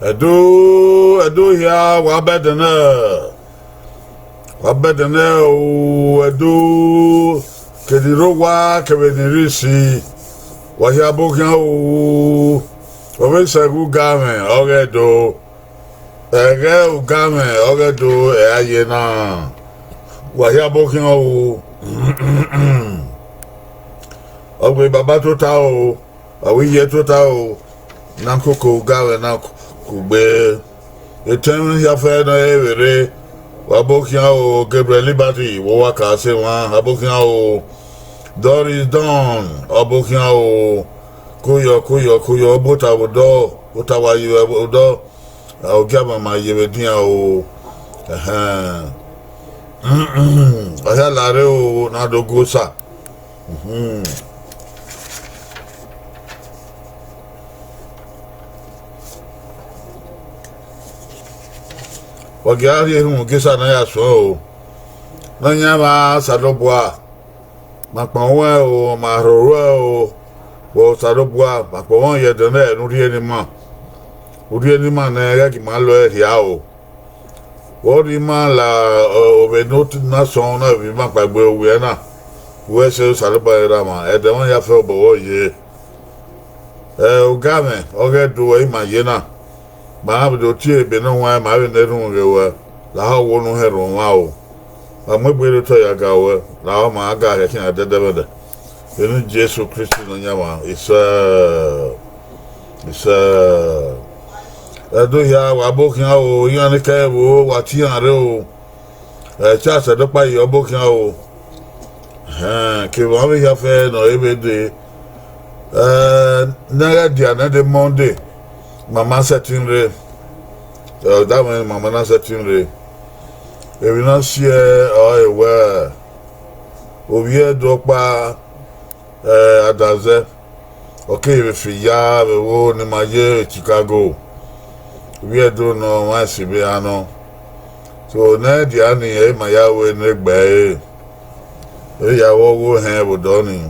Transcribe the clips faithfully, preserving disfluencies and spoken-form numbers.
Ẹdo, Ẹdo hia, wa bẹdẹ nẹ, wa bẹdẹ nẹ o, Ẹdo, kevbe ni rre owa kevbe ni rre isi, wa hia bọ khian o. Ọ vbe sẹ ẹghẹ ugamwẹ ọghe Ẹdo, ẹghẹ ugamwẹ ọghe Ẹdo ẹ a ye na, wa hia bọ khian o. Ọ gbe baba tota o, a wẹ iye tota o, ne a koko ugamwẹ na kugbe. Etẹn mwẹ hia fẹ ne ọ re vberre, wa bọ khian o, Gabriel Liberty, vbe owa ka sẹ emwa, a bọ khian o, Doris Don, ọ bọ khian o, koyọ, koyọ, koyọ, ọ bọ ota vbe odọ, ota wa ye vbe odọ, a, ogiamama ye vbe edian o, ẹhẹn. Ọ hia la rre o, ne a do gu osa. Mhm. Wa gia rhie erhunmwu Gesa ne a ya suẹn o. Nọyaẹnmwa Osanobua, ma kpọnmwẹ ruẹ o, ma rho ruẹ o, vbe Osanobua, ma kpọnmwẹ ye ẹdẹ nẹ ne u rhie ne ima. U rhie ne ima nẹ, ghẹ gie ima lọ ẹe rhia o. Vbe ọ rhie ima la, ọ, vbe ne u na sọn na vbe ima kpaegbe owiẹ na, wẹ sẹ Osanobua rre erha mwa, ẹdẹ mwa ya fẹ obọ vbọ ye. Ẹ, ogamwẹ ọghe Ẹdo ẹre ima ye na, ma vbe do tie ebe ne ọ wan, ma vbe ne erhunmwu ghe ruẹ, lahọ wo ne u hẹn rhunmwuda o. Ma mu egbe rre otọ ya ga ruẹ, lahọ ma ga hẹ khian ẹdẹdẹmwẹdẹ. Vbe eni Jesu Kristi Nọyaẹnmwa, isẹ, isẹ. Ẹdo hia, wa bọ khian o, iran ni kẹ vbo, wa tie iran rre o. Ẹ, Charles Ẹdokpayi, ọ bọ khian o. Ẹhẹn, kevbe ọmwa vbe hia fẹ ne ọ re vbe dee. Ẹ, ne ẹghẹ dia nẹ de Monday, ma ma sẹtin rre. Ẹ, ọdavọn ma ma na sẹtin rre. Emwi ne ọ siẹ ọre wẹ, ovbi Ẹdo ọkpa, ẹ, Adanzẹ, ọ keghi vbe fi ya vbe ẹvbo ne ima ye Chicago. Ovbi Ẹdo nọ, ọmwa esi vbe a nọ. So, ne ẹdia ni, ẹ i ma ya ru ne egbe ẹre, e ya vbe ọghe ohẹn vbe odọ ni.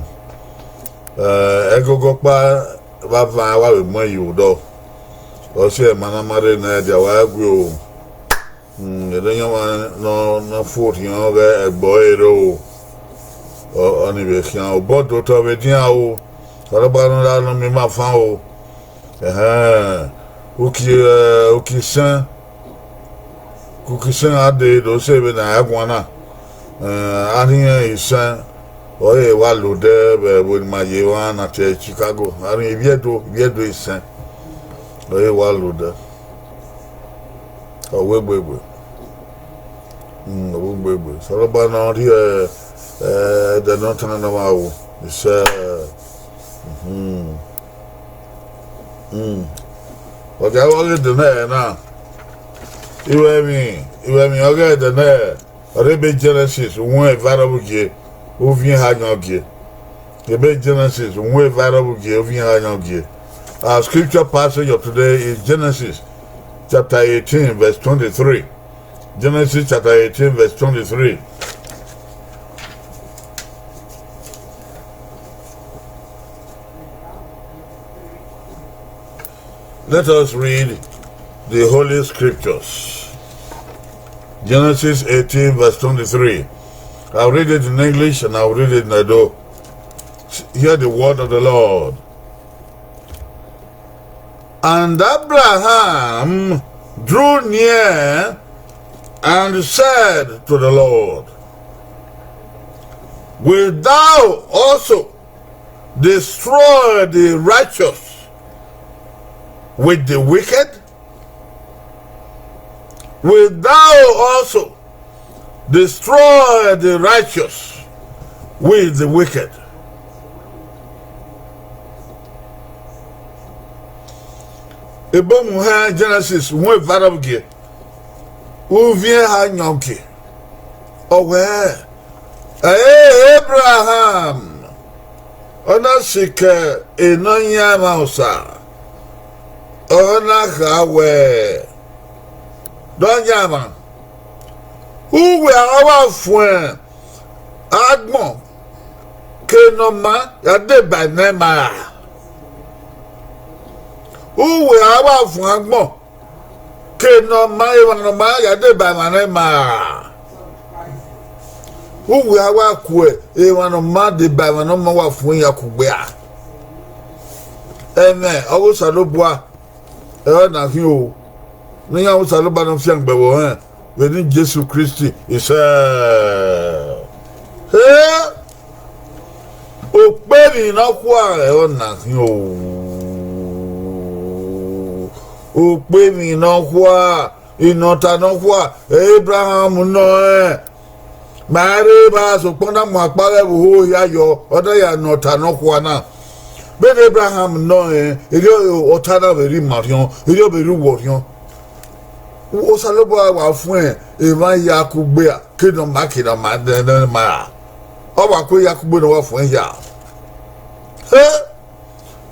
Ẹ, ẹgogo ọkpa vbe avan wa vbe mu ẹn ye odọ. Ọ si ẹre ma na ma rre ne ẹdia wa gu o. Mm, ẹdẹ yan ọmwa ne ọ, ne ọ fo rhiọn ọghe ẹgbẹ ọre rre o. Ọ, ọnii vbe khian obọ do otọ vbe edian o. Osanobua ne ọ ra nọ miẹn ima fan o. Ẹhẹn, uki, ẹ, uki isẹn, uki isẹn a dee do sẹ vbene a ya guan na. Ẹ, a rhie isẹn, ọre wa lodẹ vbe ẹvbo ne ima ye emwa na tie Chicago. A rhie ivbi Ẹdo, ivbi Ẹdo isẹn, ọre wa lodẹ. Ọ wegbe egbe. Mm, ọ wegbe egbe. Osanobua ne ọ rhie, ẹ, ẹdẹ ne ọ tan ne ọmwa ru. Isẹ. Mhm. Mm. Ọ dia vbe ọghe ẹdẹ nẹ na. Iruẹmwi, iruẹmwi ọghe ẹdẹ nẹ, ọ rre ebe Genesis, uhunmwu eva rhọvbugie, uvbi eha yọn gie. Ebe Genesis, uhunmwu eva rhọvbugie, uvbi eha yọn gie. Our scripture passage of today is Genesis chapter eighteen, verse twenty-three. Genesis chapter eighteen, verse twenty-three. Let us read the Holy Scriptures. Genesis eighteen, verse twenty-three. I'll read it in English and I'll read it in Edo. Hear the word of the Lord. And Abraham drew near and said to the Lord, "Wilt thou also destroy the righteous with the wicked? Wilt thou also destroy the righteous with the wicked?" Ebe uhunmwu Genesis, uhunmwu eva rhọvbugie, uvbi eha yọn gie. Ọ wẹẹ, "Ẹ, Abraham, ọ na sikẹ Nọyaẹnmwa Osa, ọ na kha wẹẹ, Nọyaẹnmwa, uwẹ a wa fuẹn agbọn ke ne ọ ma ya deba ẹmwẹ ma ra? Uwẹ a wa fuẹn agbọn Ke ne ọ ma emwa ne ọ ma ya deba emwa ne ma. Uwẹ a wa ku emwa ne ọ ma deba emwa ne ọ ma wa fuẹn ya kugbe a. Ẹmwẹ ọghe Osanobua, ẹre ọ na khin o. Ne iran Osanobua ne ọ fiangbe vbe ọnrẹn, vbe eni Jesu Kristi isẹ. He, okpemwi nọkhua ẹre ọ na khin o. Okpemwi nọkhua, inọta nọkhua, Ebraham nọ rẹn. Ma rre evba sokpan na mu akpa vbe ẹvbo hia yọ, ọ na ya nọta nọkhua na. Vbene Ebraham nọ rẹn, erriọ ọta na vbe rre ima orhiọn, erriọ vbe rre uwẹ orhiọn. Osanobua wa fuẹn emwa ya kugbe a, ke ne ọ ma, ke ne ọ ma, ne, ne, ne ma ra. Ọ wa ku ya kugbe ne ọ wa fuẹn hia. He,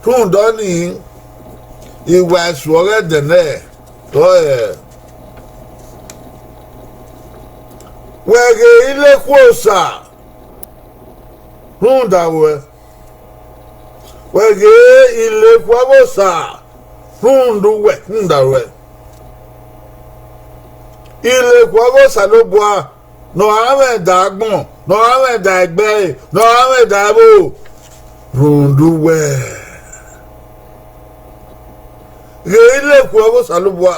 rhunmwuda ọnii, I wa suẹn ọghe ẹdẹ nẹ, ọ, wẹ ghe ilekhuo Osa rhunmwuda ruẹ, wẹ ghe ilekhuo ọghe Osa rhunmwuda uwẹ, rhunmwuda ruẹ. Ilekhuo ọghe Osanobua, ne ọ ra mwẹda agbọn, ne ọ ra mwẹda ẹgbẹe, ne ọ ra mwẹda ẹvbo, rhunmwuda uwẹ. Ghe ilekhuo ọghe Osanobua,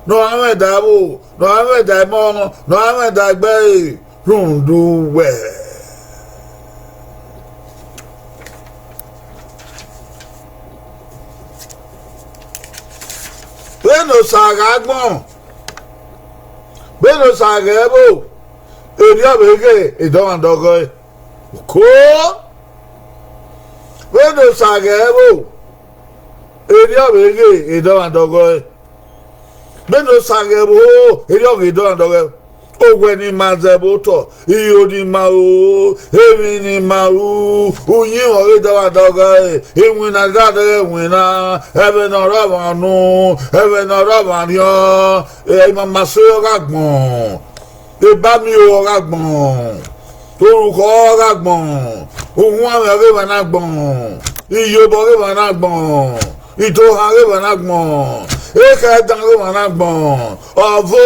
ne ọ ra mwẹda ẹvbo, ne ọ ra mwẹda ẹmọ, ne ọ ra mwẹda ẹgbẹe, rhunmwuda uwẹ. Vbene Osa ghe agbọn, vbene Osa ghe ẹvbo, erriọ vbe ghe edọmwadẹ ọghọe. Ko, vbene Osa ghe ẹvbo, erriọ vbe ghe edọmwadẹ ọghọe. Vbene Osa ghe ẹvbo, erriọ ghe edọmwadẹ ọghọe. Owẹ ne ima zẹ vbe otọ, iro ne ima ru, emwi ne ima ru, uyinmwẹ ọghe edọmwadẹ ọghọe, iwinna gha dẹghẹ iwinna, ẹmwẹ ne ọ rre ọmwa unu, ẹmwẹ ne ọ rre ọmwa orhiọn, imama eso ọ gha gbọn. Ebamiẹn ọ gha gbọn, orukhọ ọ gha gbọn, uhuanmwẹ ọghe emwa na gbọn, iyobọ ọghe emwa na gbọn, itohan ọghe emwa na gbọn, ekhọe dan ọghe emwa na gbọn, ọvo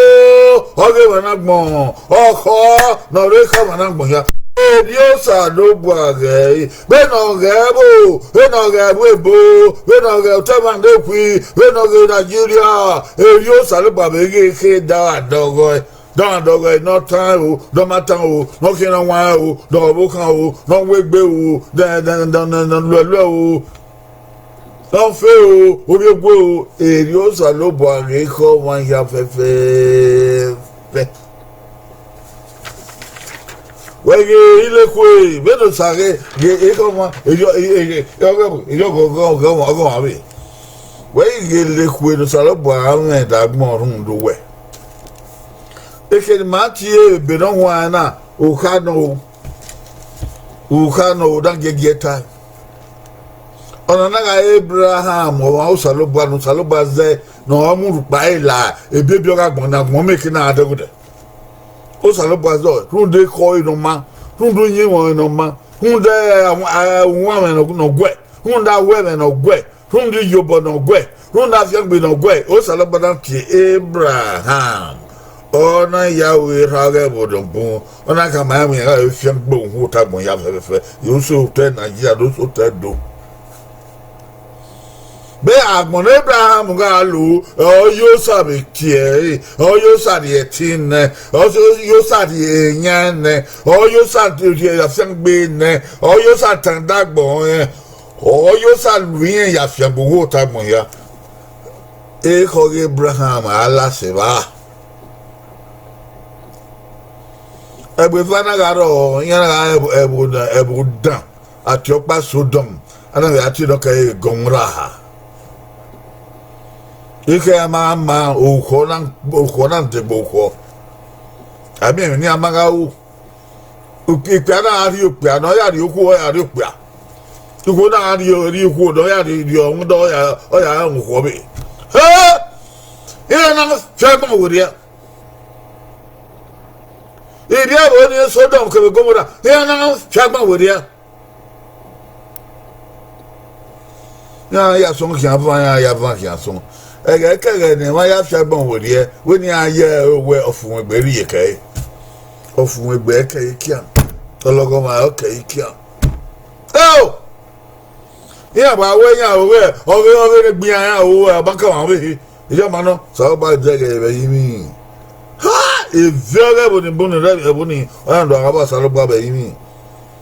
ọghe emwa na gbọn, ọkhọ ne ọ rre ekhọe emwa na gbọn hia. Erriọ Osanobua ghẹ ẹre, vbene ọ ghe ẹvbo, vbene ọ ghe ẹvbo ebo, vbene ọ ghe otọ emwa ne khui, vbene ọ ghe Nigeria, erriọ Osanobua vbe ghe ekhọe edọmwadẹ ọghọe. Dọmwadẹ ọghọe, ne ọ tan o, ne ọ ma tan o, ne ọ khian ne ọ wanrẹn o, ne ọ vbe okhan o, ne ọ wegbe o, ne ọ luẹluẹ o, ne ọ fe o, ovbiogue o, erriọ Osanobua ghe ekhọe ọmwa hia fẹfẹfẹ. Wẹ ghe ilekhuo, vbene Osa ghe, ghe ekhọe ọmwa, erriọ, erriọ, erriọ ọghọe, ọghọe, ọghọe, ọghọe, ọghọe. Wẹ i ghe ilekhuo ne Osanobua ra mwẹda agbọn rhunmwuda uwẹ. Ekhọe ne ima tie ebe ne ọ huanrẹn na, okha nọ o, okha nọ o, na giẹgiẹ tae. Ọna na gha re Ebraham, ọmwa Osanobua ne Osanobua zẹ ne ọ mu rhukpa ẹre la, ebiebi ọ gha gbọn ne agbọn miẹn ke na gha dẹghodẹ. Osanobua zẹ rhunmwuda ekhọe ne ọ ma, rhunmwuda uyinmwẹ ọnrẹn ne ọ ma, rhunmwuda uwanmwẹ ne ọ guẹ, rhunmwuda awẹmwẹ ne ọ guẹ, rhunmwuda iyobọ ne ọ guẹ, rhunmwuda afiangbe ne ọ guẹ. Osanobua na tie Ebraham, ọ na ya ru erha ọghe ẹvbo ne ọ bun, ọ na khama iran wẹ iran gha fiangbe uhunmwu otọ agbọn hia fẹfẹfẹ, ye oso otọ Nigeria, ne oso otọ Ẹdo. Vbe agbọn ne Ebraham gha lo, ọ ye Osa vbe tie ẹre, ọ ye Osa rhie ẹtin nẹ, ọ ye Osa rhie eyan nẹ, ọ ye Osa rhie afiangbe nẹ, ọ ye Osa tan ẹdẹ agbọn rẹn, ọ ye Osa lu irẹn ya fiangbe uhunmwu otọ agbọn hia. Ekhọe ọghe Ebraham a la sẹ evba. Ẹgbẹe eva na gha rrọọ, iran na gha re ẹvbo, ẹvbo dan, a tie ọkpa Sodom, a na vbe a tie nọ kẹ Gọmọra ha. Ekhọe a ma ma okhuo na, okhuo na degbe okhuo. A miẹn emwi ne a ma gha ru. Okpia na gha rhie okpia, ne ọ ya rhie okhuo, ọ ya rhie okpia. Okhuo na gha rhie, rhie okhuo, ne ọ ya rhie, rhie ọmwa, ọ ya, ọ ya rẹn okhuo vbe. He! Iran na fiagbọn werriẹ. Irriẹ vbe eni Sodom kevbe Gomora, iran na fiagbọn werriẹ. Iran ya sọn khian van, iran ya van khian sọn. Ẹghẹ kẹghẹ ne emwa ya fi agbọn werriẹ, wẹ ne iran ye owẹ ọfumwegbe rhie kẹe. Ọfumwegbe ẹkẹe ikian, ọlọghọmwa ọkẹe ikian. Eo! Iran wa wẹ iran ru ọghe ọghe ọghe ne gbe iran, iran ru ọghe ọbankan ọmwa ọvbehe. Iye ọma nọ, Osanobua dẹghe vbe ẹrinmwi. Ha! Eve ọghe ẹvbo ni bun ni rre ẹvbo ni, ọ na do gha ba Osanobua vbe ẹrinmwi.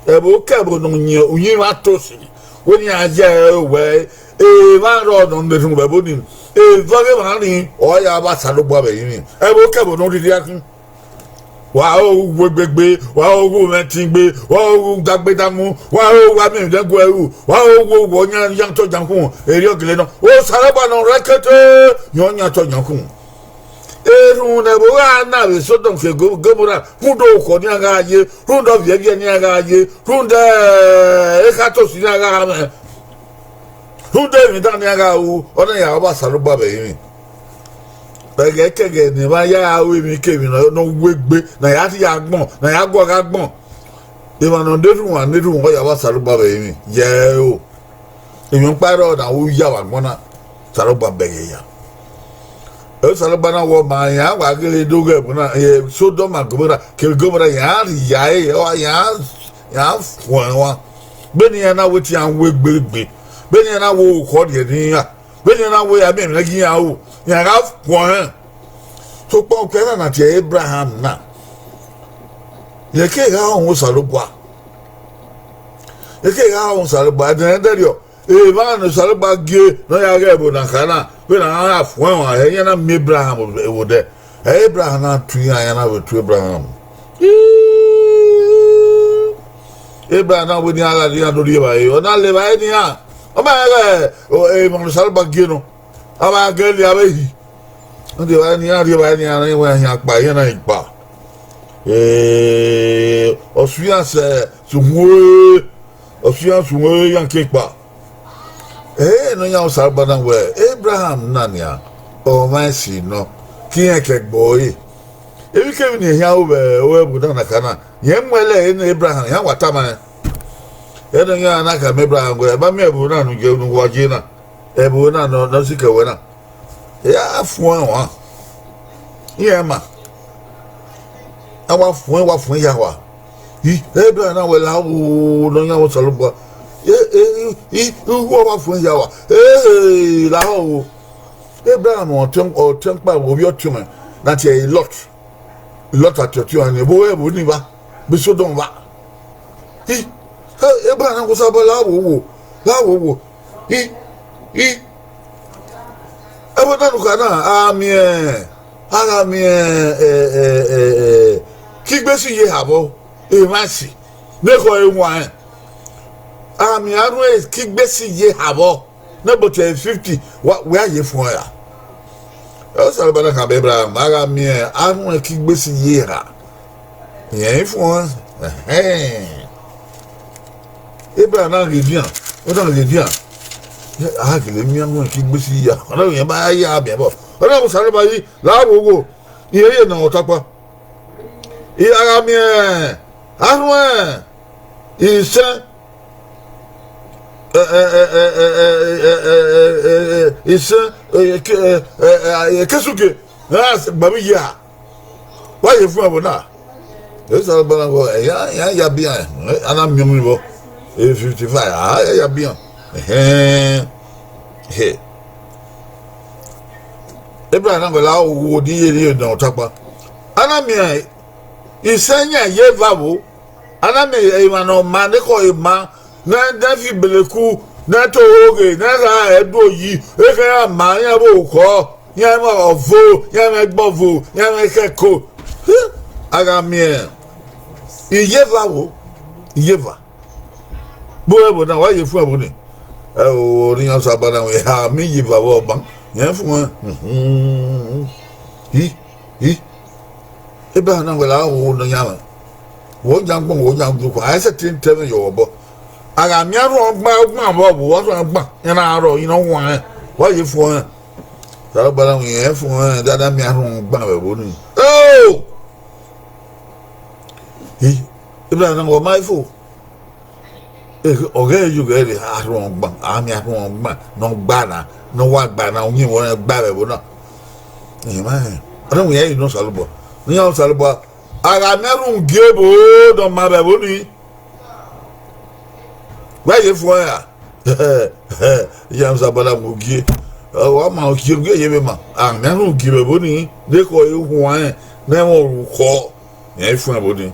Ẹvbo ke ẹvbo ne uyinmwẹ Atosi, wẹ ne iran ya ẹre wẹ, emwa rrọọ ne ọ miẹn erhunmwu vbe ẹvbo ni, eve ọghe emwa ni, ọ ya ba Osanobua vbe ẹrinmwi. Ẹvbo ke ẹvbo ne ọ rhirhi khin. Wa ho uwu egbegbe, wa ho uwu mwẹ ẹtin gbe, wa ho uwu dagbedamu, wa ho uwu amẹ ẹmwẹ ẹguẹ ru, wa ho uwu uwu ọyan yan otọ yan khun, erriọ gele nọ. Osanobua ne ọ rẹn kete, yan ọyan otọ yan khun. Erhunmwu ne ẹvbo gha na vbe Sodom ke Go-, Gomora, rhunmwuda orukhọ ne iran gha ye, rhunmwuda ọviẹnviẹn ne iran gha ye, rhunmwuda, eh, ekhatosi ne iran gha mwẹ, rhunmwuda emwi dan ne iran gha ru, ọ na ya ba Osanobua vbe ẹrinmwi. Ẹghẹ kẹghẹ ne emwa ya ru emwikemwi ne ọ wu egbe, ne a ya rhie agbọn, ne a ya guọghọ agbọn. Emwa ne ọ na erhunmwu, a na erhunmwu, ọ ya ba Osanobua vbe ẹrinmwi. Yẹ o. Emwi ọkpa rrọọ ne a ru ya vbe agbọn na, Osanobua bẹghe ya. Osanobua na wẹ ọ ma, iran wa gele do ghe ẹvbo na, eh, Sodom ma Gomora, kevbe Gomora, iran rhie ya ẹre, ọ, iran, iran fuẹn ẹmwẹ. Vbene iran na wẹ te iran wu egbe egbe, vbene iran na wẹ orukhọ rhie ne iran, vbene iran na wẹ a miẹn emwi ne iran ru, iran gha fuẹn ẹmwẹ. Sokpan okpia na na tie Ebraham na, rẹn ke gha họn Osanobua, rẹn ke gha họn Osanobua, ẹdẹrẹdẹrriọ, emwa ne Osanobua gie ne ọ ya ghe ẹvbo na kha na, vbene a gha fuẹn ẹmwẹ, iran na miẹn Ebraham vbe odẹ. Ẹ, Ebraham na tu iran, iran na vbe tu Ebraham. Ebraham na wẹ ne iran gha rrie, iran do rri evbare, ọ na la evbare ne iran. Ọ ma rẹn ghẹ emwa ne Osanobua gie nọ, a wa gele avbe ehi. Ọ de evbare ne iran rrie evbare ne iran na wẹ iran kpa, iran na kpa. Eh, ọ suẹn iran sẹ, sẹ uhunmwu ore, ọ suẹn iran sẹ uhunmwu ore iran ke kpa. Ẹ, ne ọ yan Osanobua na wẹ, Ebraham na nian, ọmwa esi nọ, ke irẹn ke gbe ọre. Emwikemwi ne iran ru vbe ẹvbo na na kha na, rẹn mu ẹlẹ ẹre ne Ebraham, iran wa tama rẹn. Ẹdẹ iran na khama Ebraham wẹ, ẹ ma miẹn ẹvbo na ne u ye, ne uwa ye na, ẹvbo na ne ọ, ne ọ sikẹ wẹ na. Ẹ, a fuẹn ẹmwẹ, iran ma, a wa fuẹn, wa fuẹn ya wa. I, Ebraham na wẹ, lahọ o, ne ọ yan Osanobua. E, e, i, i, uwu ọ wa fuẹn ya wa. E, lahọ o. Ebraham ọtẹn, ọtẹn ọkpa vbe ovbi ọtẹn mwẹ, na tie ẹre Lọt. Lọt atiọtiọ ọnrẹn ni, vbe ẹvbo ni vba, vbe Sodom vba. I, e, Ebraham na wẹ, Osanobua, lahọ o, lahọ o. I, i, ẹvbo na ne u kha na, a miẹn, a gha miẹn, eh, eh, eh, eh, ke igbe si ye eha vbọ, emwa esi, ne ekhọe wanrẹn. A miẹn arhuẹn ke igbe si ye eha vbọ, ne but fifty, wa, wẹ a ye fuẹn ra? Osanobua na khama Ebraham, a gha miẹn arhuẹn ke igbe si ye eha, rẹn i fuẹn. Ẹhẹn. Ebraham na ghe dian, ọ na ghe dian. A gele miẹn arhuẹn ke igbe si ya, ọ na rẹn ba ya miẹn vbọ. Ọ na Osanobua yi, lahọ o, irẹn ye ne ọ takpa. I, a gha miẹn arhuẹn isẹn, eh, eh, eh, eh, eh, eh, eh, eh, eh, isẹn, eh, ke, eh, eh, eh, eh, kesuke, eh, gba vbe iye eha, wa ye fuẹn ẹvbo na. Osanobua na wẹ, iran, iran ya bian, eh, a na miẹn ọmọ vbọ, eh, fifty five, a ya bian. Ẹhẹn. He. Ebraham na wẹ, lahọ o, ne irẹn ye ne ọ takpa. A na miẹn isẹn yan ye eva vbo. A na miẹn emwa ne ọ ma, ne ekhọe ma, ne, ne fi beleku, ne to oghe, ne gha ẹdẹ oyi, ekhọe iran ma, iran vbe orukhọ, iran mwẹ ọvo, iran mwẹ ẹgbẹe ọvo, iran mwẹ ekhọe ẹko. A gha miẹn iyeva vbo, iyeva. Vbe ẹvbo na, wa ye fuẹn ẹvbo ni. Ẹ o, ne iran Osanobua na wẹ, ha, miẹn iyeva vbọ ọban, rẹn fuẹn. Uhunmwu. Hi, hi. Ebraham na wẹ, lahọ o, Nọyaẹnmwa. Wẹ ọ yan agbọn, wẹ ọ yan agbọn, a i sẹtin ta ẹmwẹ ye ọvbọ. A gha miẹn arhuẹn ọgban, ọgban vbọ, vbe arhuẹn ọgban, iran na rrọọ, iran wanrẹn, wa ye fuẹn. Osanobua na wẹ, irẹn fuẹn, da na miẹn arhuẹn ọgban vbe ẹvbo ni. Eo! Hi, Ebraham na wẹ, ọ ma i fo. Eh, ọghẹ ye, ọghẹ rre, arhuẹn ọgban, a miẹn arhuẹn ọgban ne ọ gba na, Ne ọ wa gba na, uyinmwẹ ọnrẹn gba vbe ẹvbo na. Emwa rẹn, ọ na wẹ iran ye ne Osanobua. Ne iran Osanobua, a gha miẹn rhunmwuda ebo ne ọ ma vbe ẹvbo nii. Wẹ ye fuẹn ra? Iran Osanobua na mu gie. Ọ wa ma gie, gie ye vbe ma. A miẹn rhunmwuda vbe ẹvbo nii, ne ekhọe huanrẹn, ne ẹmwẹ ọre ukhọ, iran i fuẹn ẹvbo nii.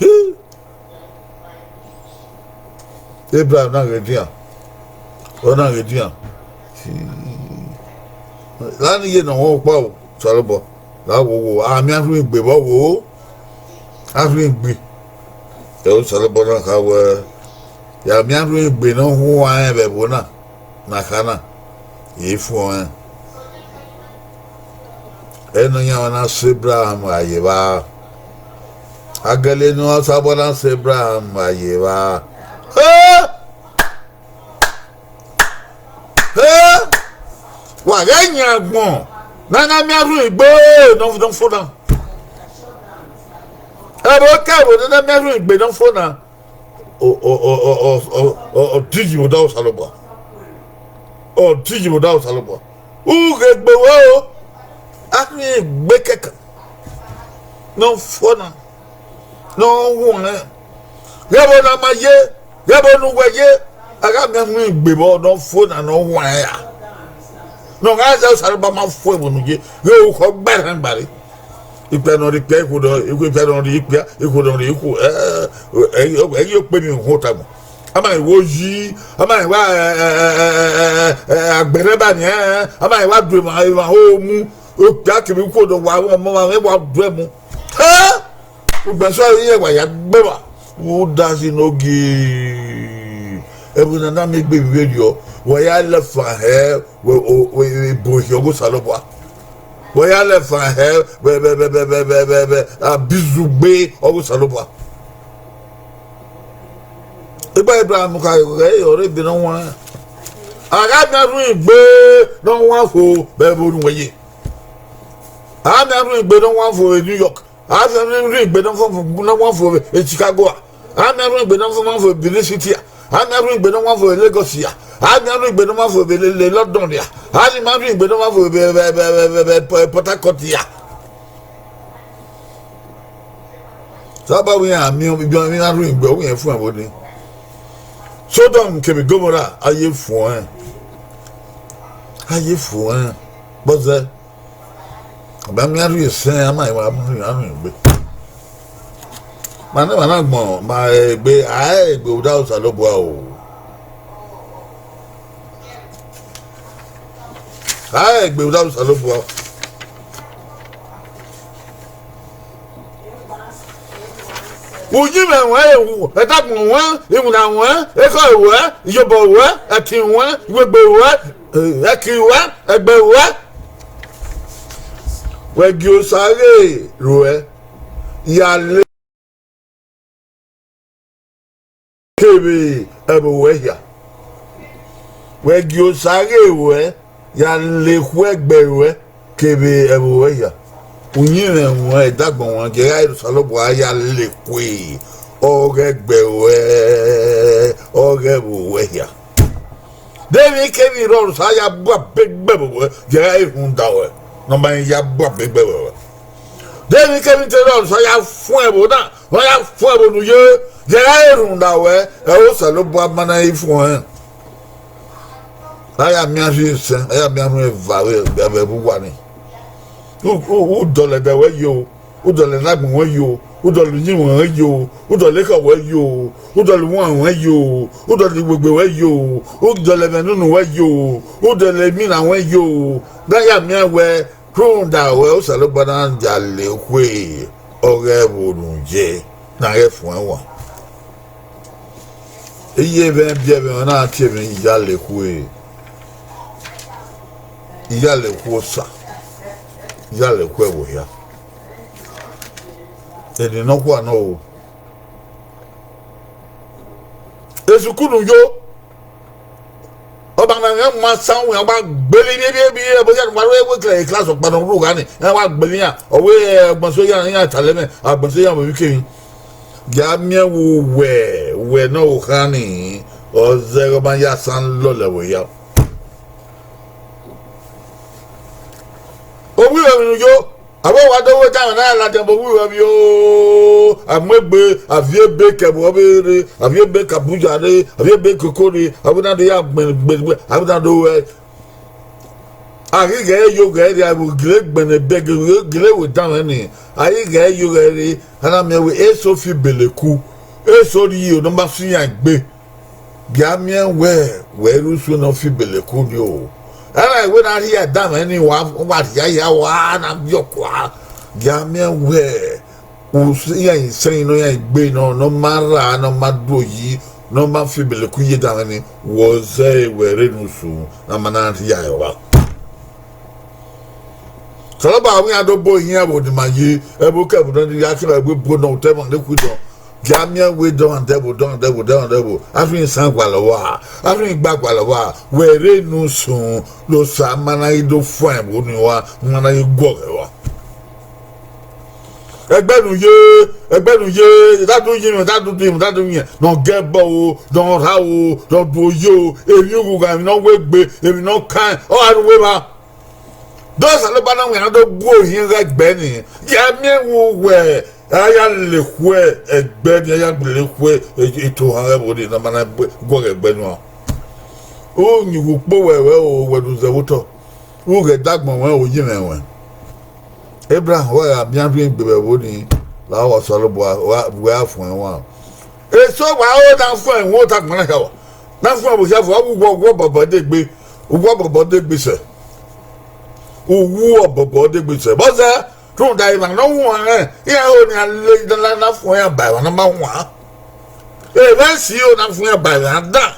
Hi! Ebraham na ghe dian, ọ na ghe dian. La ne iye ne ọ wọn ọkpa o, Osanobua, la wo wo, a miẹn arhuẹn egbe vbe ọghe o, arhuẹn egbe. Ẹ, Osanobua na kha wẹẹ, ya miẹn arhuẹn egbe ne ọ huanrẹn vbe ẹvbo na, na kha na, ye fuẹn ọnrẹn. Ẹ, Nọyaẹnmwa na sẹ Ebraham gha ye evba. Agẹle ne Osanobua na sẹ Ebraham gha ye evba. He! He! Wa ghẹ yan agbọn ne a na miẹn arhuẹn egbe ne ọ fo na. Ẹvbo ke ẹvbo ne a na miẹn arhuẹn egbe ne ọ fo na. Ọ, ọ, ọ, ọ, ọ, ọ, ọ, ọ diji vbe odaro Osanobua. Ọ diji vbe odaro Osanobua. U ghe gbe wẹ o, arhuẹn egbe kẹkan ne ọ fo na, ne ọ huanrẹn. Ghẹ vbe ne a ma ye, ghẹ vbe ne uwẹ ye, a gha miẹn arhuẹn egbe vbọ ne ọ fo na ne ọ huanrẹn ra. Ne ọ gha zẹ Osanobua ma fo ẹvbo ne u ye, ghẹ orukhọ gba erhan gba rre. Ikpia ne ọ rre ikpia, ikhuo ne ọ rre ikpia, ikhuo ne ọ rre ikhuo, ẹ, ẹ, ẹ, ẹ, okpia ni uhunmwu tama. A ma rẹn wa oyi, a ma rẹn wa, ẹ, ẹ, agbẹrhẹba nian, a ma rẹn wa du emwa, emwa ho mu, okpia kevbe ikhuo ne ọ wa ọmọ, ọmọ mwẹ wa du ẹmu. Hẹ! Ugbẹn sẹ iran wa ya gbe evba, u da si ne ogie. Ẹvbo ne a na miẹn egbe vberriọ, wa ya lẹfa hẹ vbe, o, vbe, vbe ebo ohiẹn ọghe Osanobua. Wa ya lẹfa hẹ vbe, vbe, vbe abizugbe ọghe Osanobua. Egbe Ebraham kha ghẹ ọre ebe ne ọ wan. A gha miẹn arhuẹn egbe ne ọ wan fo vbe ẹvbo ne uwẹ ye. A gha miẹn arhuẹn egbe ne ọ wan fo vbe New York. A gha miẹn arhuẹn egbe ne ọ wan fo, ne ọ wan fo vbe Chicago a. A gha miẹn arhuẹn egbe ne ọ wan fo vbe Benin City a. A gha miẹn arhuẹn egbe ne ọ wan fo vbe Lagos a. A gha miẹn arhuẹn egbe ne ọ wan fo vbe le, le London a. A gha miẹn arhuẹn egbe ne ọ wan fo vbe, vbe, vbe, vbe, vbe Port Harcourt a. Saba wẹ iran miẹn, iran arhuẹn egbe, ọ wẹ iran fuẹn vbo nii. Sodom kevbe Gomora, a ye fuẹn. A ye fuẹn. Bọzẹ, a ma miẹn arhuẹn esẹn, a ma, a ma miẹn arhuẹn egbe. Ma ne emwa na gbọn, ma egbe, a egbe vbe odaro Osanobua o. A egbe vbe odaro Osanobua. Uyinmwẹ ruẹn, ẹdagbọn ruẹn, iwinna ruẹn, ekhọe ruẹ, iyobọ ruẹ, ẹtin ruẹn, iwegbe ruẹ, ẹki ruẹ, ẹgbẹe ruẹ. Wẹ gie Osa ghe ruẹ ya le kevbe ẹvbo ruẹ hia. Wẹ gie Osa ghe ruẹ ya le khu ẹgbẹe ruẹ kevbe ẹvbo ruẹ hia. Uyinmwẹ ruẹn, ẹdagbọn ruẹn, gie ẹi gha re Osanobua ya le khue ọghe ẹgbẹe ruẹ, ọghe ẹvbo ruẹ hia. De emwi kemwi rre ọre Osa ya bu abe gbe vbe ruẹ, gie ẹi gha re rhunmwuda ruẹ ne ọ ma ya bu abe gbe vbe ruẹ. De emwi kemwi te rre ọre Osa ya fuẹn ẹvbo na, ne ọ ya fuẹn ẹvbo ne u ye, gie ẹi gha re rhunmwuda ruẹ, ẹre Osanobua ma na i fuẹn. A ya miẹn arhin esẹn, a ya miẹn arhin eva vbe, vbe ẹvbo uwa ni. U, u, u dọlọ ẹdẹ ruẹ yo, u dọlọ enagbọn ruẹ yo, u dọlọ uyinmwẹ ruẹ yo, u dọlọ ekhọe ruẹ yo, u dọlọ uwan ruẹ yo, u dọlọ iwegbe ruẹ yo, u dọlọ ẹmwẹ nunu ruẹ yo, u dọlọ emina ruẹ yo. Ne a ya miẹn wẹ, rhunmwuda ruẹ Osanobua na ya le khue ọghe ẹvbo ne u ye, ne a ghẹ fuẹn wan. Iye mwẹ biẹ mwẹ, ọ na tie mwẹ iyalekhue, iyalekhue Osa, iyalekhue ẹvbo hia. Eni nọkhua nọ o. Esukulu yo, ọba na mwẹ ma san wẹ, ọ gba gbele ivie, ivie, ivie, ẹvbo hia ne wa ru ewe class ọkpa ne ọ rhu gha ni, ẹ wa gbele iran, ọ wẹ, ẹ, agbọn eso iran, iran talẹ mwẹ, agbọn eso iran vbe emwi kemwi. Gie a miẹn vbe uwẹ, uwẹ ne ọ khan ni, ọ zẹghe ọ ma ya san lọlẹ vbe hia. Ovbi ruẹ emwi ne u yo, avbe wa do wẹ danmwẹ na ya ladian vbe ovbi ruẹ vbe o, a mu egbe, a viọ ebe ke ẹvbo ọvbehe rre, a viọ ebe ke Abuja rre, a viọ ebe ke oko rre, avbe na do ya gbẹn, gbẹn, gbẹn, avbe na do wẹ. A ghi ghẹ yo ghẹ rre, a vbe gele gbẹnnẹ bẹghe, gele wẹ danmwẹ ni, a ghi ghẹ yo ghẹ rre, a na miẹn wẹ eso fi beleku, eso rhie ne ọ ma fi iran egbe. Gie a miẹn wẹ, wẹ rre usun ne ọ fi beleku ni o. Ẹmwẹ wẹ na rhie danmwẹ ni, wa, wa rhie ya, wa na viọ kua. Gie a miẹn wẹ, usun iran isẹn ne iran egbe nọ, ne ọ ma rra, ne ọ ma do yi, ne ọ ma fi beleku ye danmwẹ ni, wẹ zẹ wẹ rre ne usun, ne a ma na rhie ẹre ọvba. Osanobua wẹ iran do bo iran vbe odima yi, ẹvbo ke ẹvbo ne ya kira egbe bo nọ, otọ ẹmwẹ ne khui dọn. Gie a miẹn wẹ dọn devil, dọn devil, dọn devil. A fi isan gualọ vba, a fi igba gualọ vba, wẹ rre ne usun, ne Osa ma na ghi do fuẹn vbe unu uwa, ma na ghi guọghọ ẹre uwa. Ẹgbẹ ne u ye, ẹgbẹ ne u ye, dadu yin mwẹ, dadu din mwẹ, dadu yin, ne ọ gẹ ẹbọ o, ne ọ rha o, ne ọ du oyi o, emwi ughughan, emwi ne ọ wegbe, emwi ne ọ kaẹn, ọ gha rre uwu evba. Do Osanobua na wian do gbe ohiẹn gha gbe ni, ya miẹn vbe uwẹ, a ya lekhuẹ ẹgbẹ ni, a ya lekhuẹ itohan ẹvbo ni, ne a ma na guọghọ ẹgbẹ nua. U yin uwu ukpo wẹ, wẹ o, wẹ ne u zẹ vbe otọ, u ghẹ dagbọn ruẹ, u yin mwẹ ruẹ. Ebraham wa gha miẹn arhin egbe vbe ẹvbo ni, la ọ Osanobua, wẹ a fuẹn wan. Eso wa ro na fuẹn wan, ota gbọn na kha wa. Na fuẹn vbe hia fua, uwu ọbọbọ degbe, uwu ọbọbọ degbe sẹ. Uwu ọbọbọ degbe sẹ. Vbọzẹ, rhunmwuda emwa ne ọ huanrẹn, iran ho ne iran le na, na fuẹn iran ba emwa ne ọ ma huan. Evba esi ho na fuẹn iran ba emwa dan.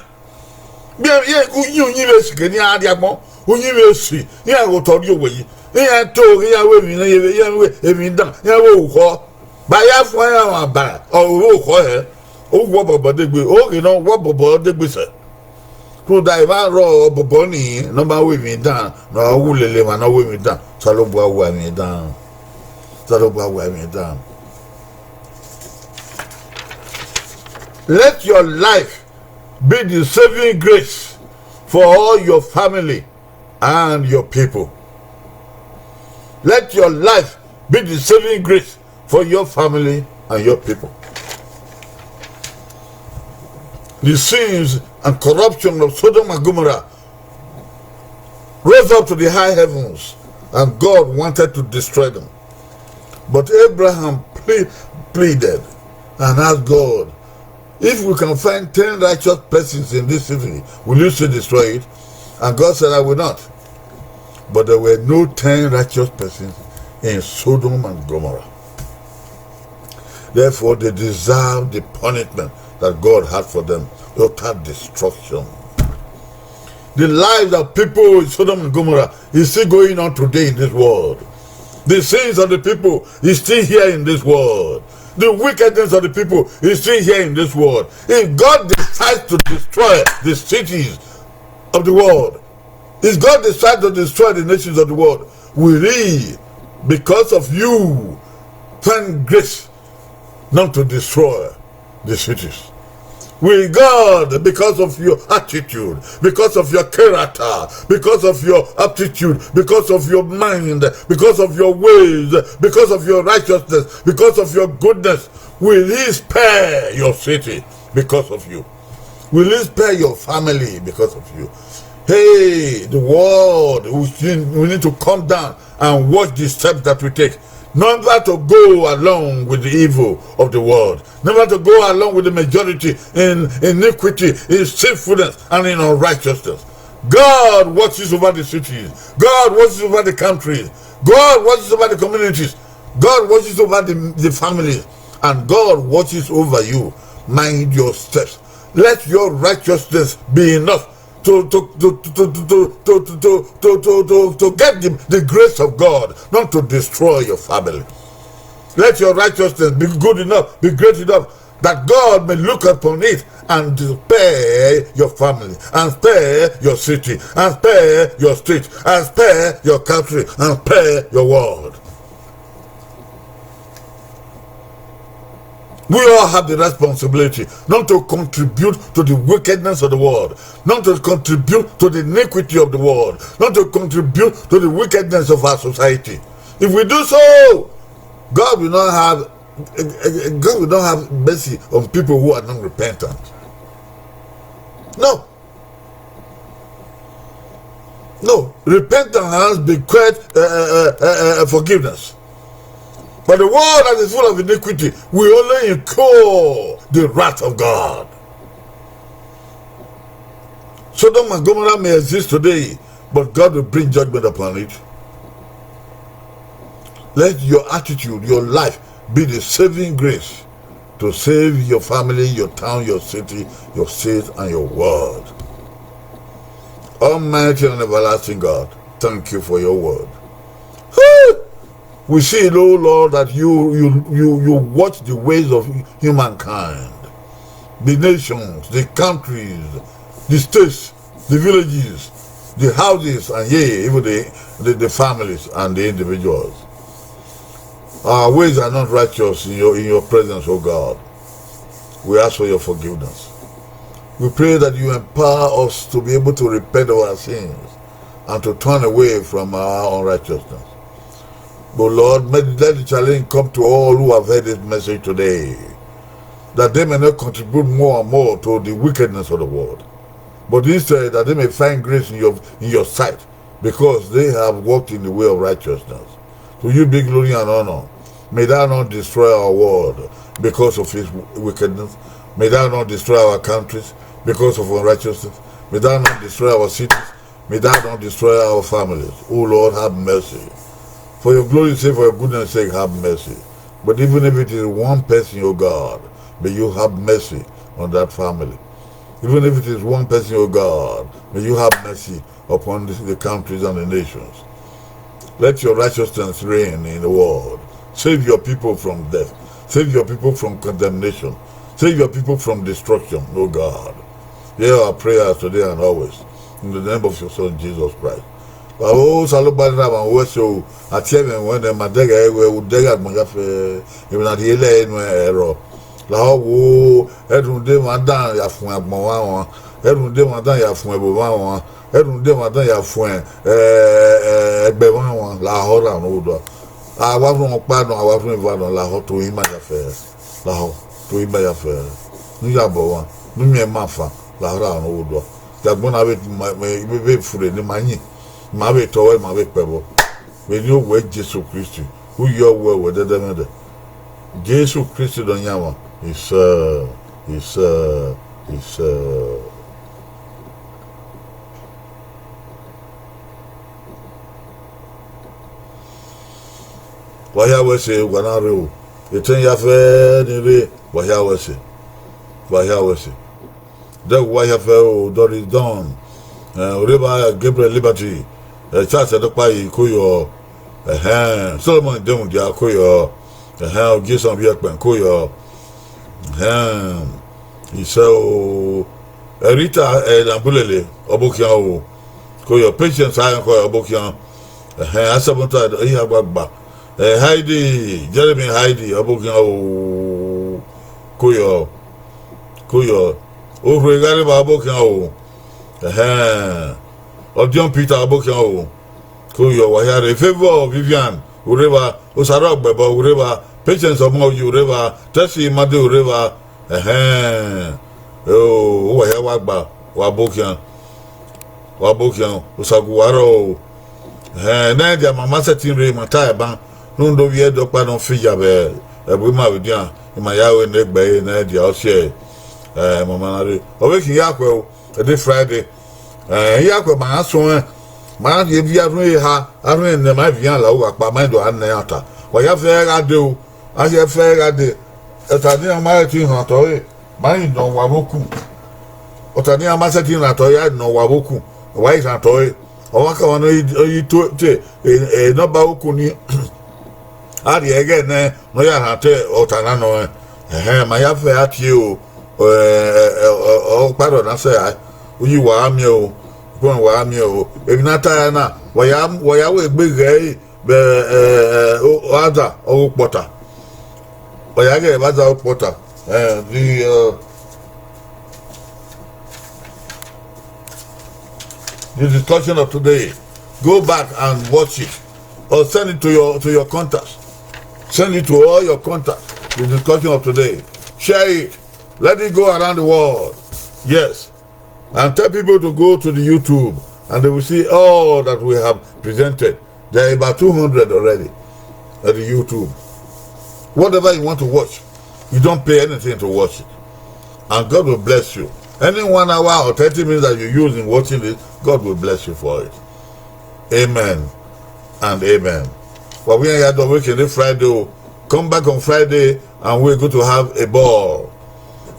Biẹ, ye, uyin, uyin vbe esi ke ne iran rhie agbọn, uyin vbe esi, iran ghe otọ rrie owe yi, iran to ghe iran ru emwi ne, iran ru emwi dan, iran ru orukhọ. Ba ya fuẹn iran ba, ọ ru orukhọ hẹ, uwu ọbọbọ degbe, oghe ne uwu ọbọbọ degbe sẹ. Rhunmwuda emwa rrọọ ọbọbọ ni, ne ọ ma ru emwi dan, ne ọ wu lele emwa ne ọ ru emwi dan, Osanobua wa emwi dan. Osanobua wa emwi dan. Let your life be the saving grace for all your family and your people. Let your life be the saving grace for your family and your people. The sins and corruption of Sodom and Gomorrah rose up to the high heavens, and God wanted to destroy them. But Abraham ple-, pleaded and asked God, "If we can find ten righteous persons in this city, will you still destroy it?" And God said, "I will not." But there were no ten righteous persons in Sodom and Gomorrah. Therefore, they deserve the punishment that God had for them, total destruction. The lives of people in Sodom and Gomorrah is still going on today in this world. The sins of the people is still here in this world. The wickedness of the people is still here in this world. If God decides to destroy the cities of the world, if God decides to destroy the nations of the world, will He, because of you, find grace not to destroy the cities? Will God, because of your attitude, because of your character, because of your aptitude, because of your mind, because of your ways, because of your righteousness, because of your goodness, will He spare your city because of you? Will He spare your family because of you? Hey, the world, we need, we need to come down and watch the steps that we take. Never to go along with the evil of the world. Never to go along with the majority in iniquity, in sinfulness, and in unrighteousness. God watches over the cities. God watches over the countries. God watches over the communities. God watches over the, the families. And God watches over you. Mind your steps. Let your righteousness be enough to, to, to, to, to, to, to, to, to, to, to, to, to get the, the grace of God, not to destroy your family. Let your righteousness be good enough, be great enough, that God may look upon it and spare your family, and spare your city, and spare your state, and spare your country, and spare your world. We all have the responsibility not to contribute to the wickedness of the world, not to contribute to the iniquity of the world, not to contribute to the wickedness of our society. If we do so, God will not have, God will not have mercy on people who are not repentant. No. No, repentance bequeath uh, uh, uh, uh, forgiveness. But the world that is full of iniquity will only incur the wrath of God. Sodom and Gomorrah may exist today, but God will bring judgment upon it. Let your attitude, your life, be the saving grace to save your family, your town, your city, your state, and your world. Almighty and everlasting God, thank you for your word. We see, O Lord, that you, you, you, you watch the ways of humankind, the nations, the countries, the states, the villages, the houses, and yea, even the, the, the families and the individuals. Our ways are not righteous in your, in your presence, O God. We ask for your forgiveness. We pray that you empower us to be able to repent of our sins and to turn away from our unrighteousness. But Lord, may, let the challenge come to all who have heard this message today, that they may not contribute more and more to the wickedness of the world, but instead that they may find grace in your, in your sight, because they have walked in the way of righteousness. To you be glory and honor. May thou not destroy our world because of his wickedness. May thou not destroy our countries because of unrighteousness. May thou not destroy our cities. May thou not destroy our families. O Lord, have mercy. For your glory's sake, for your goodness' sake, have mercy. But even if it is one person, O God, may you have mercy on that family. Even if it is one person, O God, may you have mercy upon the, the countries and the nations. Let your righteousness reign in the world. Save your people from death. Save your people from condemnation. Save your people from destruction, O God. Hear our prayers today and always, in the name of your Son, Jesus Christ. Wa o Osanobua ne a ma wẹ so, a tie mwẹ wẹ nẹ, ma dẹghe ẹre wẹ, u dẹghe agbọn ya fẹ, emwi ne a rhie lẹ ẹre nuẹn ẹrọ. Lahọ wo, ẹrhunmwuda emwa dan ya fuẹn agbọn mwa wan, ẹrhunmwuda emwa dan ya fuẹn ẹvbo mwa wan, ẹrhunmwuda emwa dan ya fuẹn, eh, eh, ẹgbẹ mwa wan, lahọ ra nọ odua. A wa rhun ọkpa nọ, a wa rhun eva nọ, lahọ to ima ya fẹ, lahọ to ima ya fẹ. Ne u ya bọ mwa, ne u miẹn ima fan, lahọ ra nọ odua. Yagbọn na vbe ma, vbe, vbe fure ne ima yin, ima vbe tọ ọre, ima vbe kpẹ vbọ. Vbe eni owẹ Jesu Kristi, u ye ọwẹ wẹ dẹdẹmwẹdẹ. Jesu Kristi Nọyaẹnmwa, isẹ, isẹ, isẹ. Wa hia wẹ ẹse, wa na rre o. Etẹn ya fẹ ni rre, wa hia wẹ ẹse. Wa hia wẹ ẹse. Dẹ wa hia fẹ o, Doris Don, eh, Oreva Gabriel Liberty, eh, Charles Ẹdọkpa yi ko yọ, ẹhẹn, Solomon Demudia ko yọ, ẹhẹn, Ogie Sanviẹkpẹn ko yọ, ẹhẹn, isẹ o, eh, Rita, eh, Nabulele, ọbokhian o, ko yọ, Patience Ayọkọ, ọbokhian, ẹhẹn, Asẹmọta, iya gbagba, eh, Heidi, Jeremy Heidi, ọbokhian o, ko yọ, ko yọ, Orhue Ghareva, ọbokhian o, ẹhẹn, Ọdiọn Peter, ọbokhian o, ko yọ, wa hia rre, Favour Vivian, Oreva, Osaro Ọgbẹbọ, Oreva, Patience Ọmọye, Oreva, Tessie Made, Oreva, ẹhẹn, o, wa hia wa gba, wa bokhian, wa bokhian, Osagu wa rrọọ o. Ẹhẹn, ne a dia ma ma sẹtin rre, ma ta ẹban, rhunmwuda ovbi Ẹdọkpa ne ọ fi ya vbe ẹvbo ima vbe edian, ima ya ru ne egbe ẹre ne a dia ọsiẹ, eh, ma ma na rre. Ọ vbe khin ya khuẹ o, ẹdẹ Friday. Eh, ya khuẹ ma gha suẹn, ma gha rhie viọ arhin eha, arhin ne ma viọ iran la uwa kpa, ma do a nẹ iran ọta. Wa ya fẹ gha dee o, a hia fẹ gha dee. Ọta ne iran ma sẹtin rhan otọ ẹre, ma ghi nọ wa vbe oku. Ọta ne iran ma sẹtin rhan otọ ẹre, ya nọ wa vbe oku, wa ghi rhan otọ ẹre. Ọmwaikọmwa ne ọ ghi, ọ ghi to te, e, e, ne ọ ba oku ni, a rhie ẹghẹ nẹ ne ọ ya rhan otọ, ọta na nọ rẹn. Ẹhẹn, ma ya fẹ a tie o, ẹ, ẹ, ẹ, ọ, ọ kparọ na sẹ rae, uyi wa gha miẹn o, ukpọn wa gha miẹn o. Emwi ne a ta ra na, wa ya, wa ya wẹ egbe ghẹ ẹre, vbe, ẹ, ẹ, o, ada, ọ ghe okpọta. Ọ ya ghẹ vbe a zẹ ọkpọta. Eh, the, uh, the discussion of today. Go back and watch it. Or send it to your, to your contacts. Send it to all your contacts. The discussion of today. Share it. Let it go around the world. Yes. And tell people to go to the YouTube and they will see all that we have presented. There are about two hundred already at the YouTube. Whatever you want to watch, you don't pay anything to watch it. And God will bless you. Any one hour or thirty minutes that you use in watching it, God will bless you for it. Amen and amen. Well, we are here the weekend, Friday. Come back on Friday and we're going to have a ball.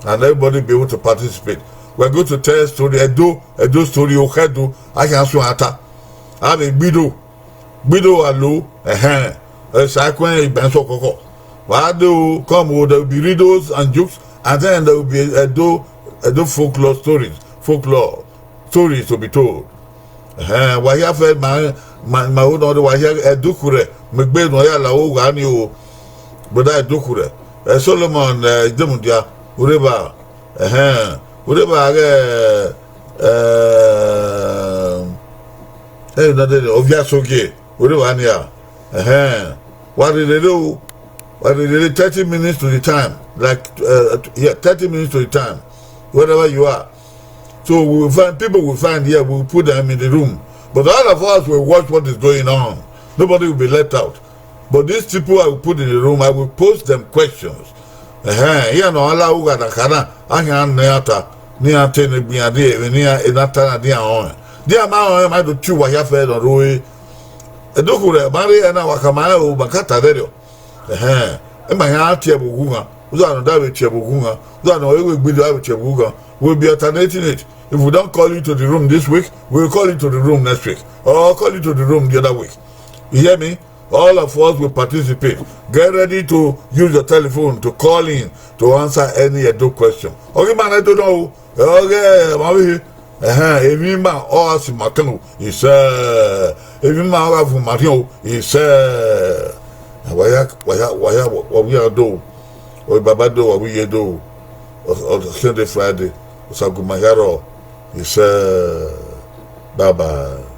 And everybody be able to participate. We're going to tell story, Edo, Edo story, Okedo, I can show ata. I have a Gbido. Gbido alo, ehen. Esa kwen ibenso koko. Wa do come, there will be riddles and jokes, and then there will be Edo, Edo folklore stories, folklore stories to be told. Ehen, wa hia fẹ ma, ma, ma ho nọ, wa hia Edukhure, me gbe nọ ya la ogha ni o. Brother Edukhure, eh, Solomon, eh, Idemudia, ureba, ehen, ureba ghe, eh, eh, nọ de, Oviasogie, ureba nia, ehen, wa rherere o, wa rherere thirty minutes to the time, like, uh, yeah, thirty minutes to the time, wherever you are. So we will find, people will find here, we will put them in the room. But all of us will watch what is going on. Nobody will be left out. But these people I will put in the room, I will pose them questions. Ehen, iran ne ọ la ugha na kha na, a khian nọ iran ata, ne iran te ne egbe iran, de emwi ne iran, e na ta na, de iran rọnrẹn. De iran ma rọnrẹn, ma do tie uwa hia fẹ ne ọ rre. Edukhure, ma rre ẹre na, wa khama rẹn o, ma ka ta vberriọ. Ehen, ima khian tie vbe ughughan, uza ne ọ da vbe tie vbe ughughan, uza ne ọ vbe Gbido a vbe tie vbe ughughan. We'll be alternating it. If we don't call you to the room this week, we'll call you to the room next week, or call you to the room the other week. You hear me? All of us will participate. Get ready to use your telephone to call in to answer any Edo question. Ọ ghi ma na Edo nọ o, ọ ghe ma vbe he. Ehen, emwi ima ọ gha si ma kan o, isẹ. Emwi ima ọ gha vun ma rhiọn o, isẹ. Wa ya, wa ya, wa ya, wa, wa ya do. Ọ baba do, wa ye do. Ọ, ọ, Sunday, Friday, Osagunma hia rrọọ, isẹ. Bye bye.